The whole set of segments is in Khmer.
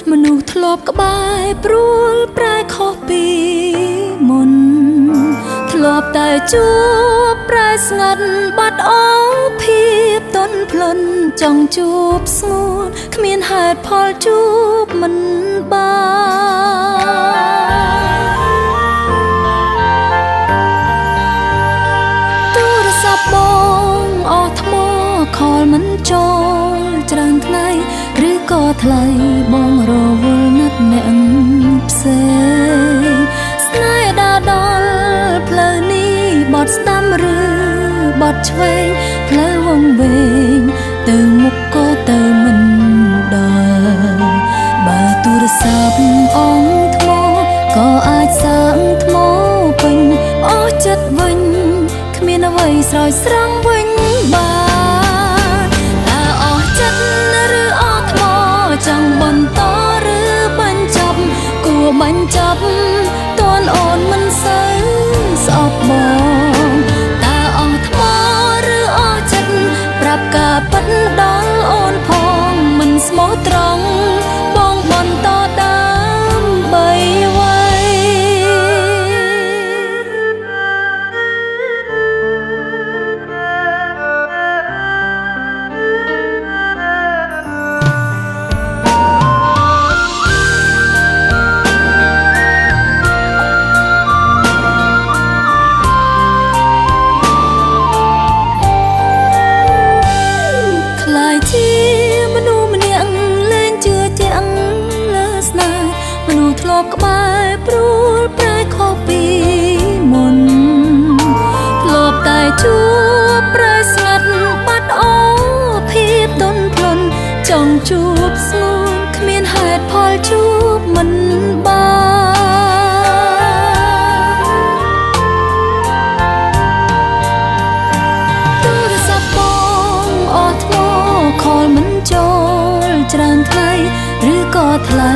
មនុស្សធ្លាប់ក្បែរព្រួលប្រែខុសពីមុនធ្លាប់តែជួបប្រែស្ងាត់បាត់អភាពទន់ភ្លន់ចង់ជួបស្ងួនគ្មានហេតុផលជួបមិនបានទូរស័ព្ទបងអស់ថ្មខលមិនចូលច្រើនថ្ងៃឬក៏ថ្លៃបងរវល់ណាត់អ្នកផ្សេងស្នេហ៍ដើរដល់ផ្លូវនេះបត់ស្ដាំឬបត់ឆ្វេងផ្លូវវង្វេងទៅមុខក៏ទៅមិនដល់បើទូរស័ព្ទអងថ្មក៏អាចសាងថ្មពេញអស់ចិត្តវិញគ្មានអ្វីស្រោចស្រង់វិញបានតើអស់ចិត្តឬអស់ថ្មចង់បន្តឬបញ្ចប់គួរបញ្ចប់តន់អូនមិនសូវស្អប់បងតើអស់ថ្មឬអស់ចិត្តប្រាប់ការពិតដល់អូនផងមិនស្មោះត្រង់បងបន្តដើម្បីអ្វីខ្លាយជាមនុស្សម្នាក់លែងជឿជាក់លើស្នេហ៍មនុស្សធ្លាប់ក្បែរព្រួលប្រែខុសពីមុនធ្លាប់តែជួបប្រែស្ងាត់បាត់អភាពទន់ភ្លន់ចង់ជួបស្ងួនគ្មានហេតុផលជួបមិនបានទូរស័ព្ទបងអស់ថ្មខលមិនចូលច្រើនថ្ងៃឬក៏ថ្លៃ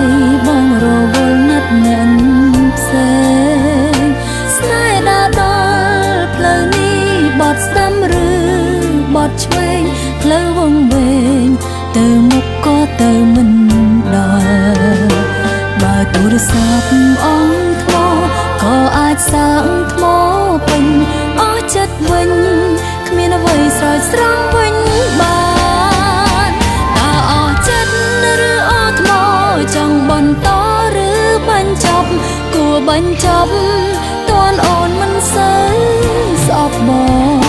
បងរវល់ណាត់អ្នកផ្សេងស្នេហ៍ដើរដល់ផ្លូវនេះបត់ស្ដាំឬបត់ឆ្វេងផ្លូវវង្វេងទៅមុខក៏ទៅមិនដល់បើទូរស័ព្ទអងថ្មក៏អាចសាងថ្មពេញអស់ចិត្តវិញគ្មានអ្វីស្រោចស្រង់វិញបានតើអស់ចិត្តឬអស់ថ្មចង់បន្តឬបញ្ចប់គួរបញ្ចប់តន់អូនមិនសូវស្អប់បង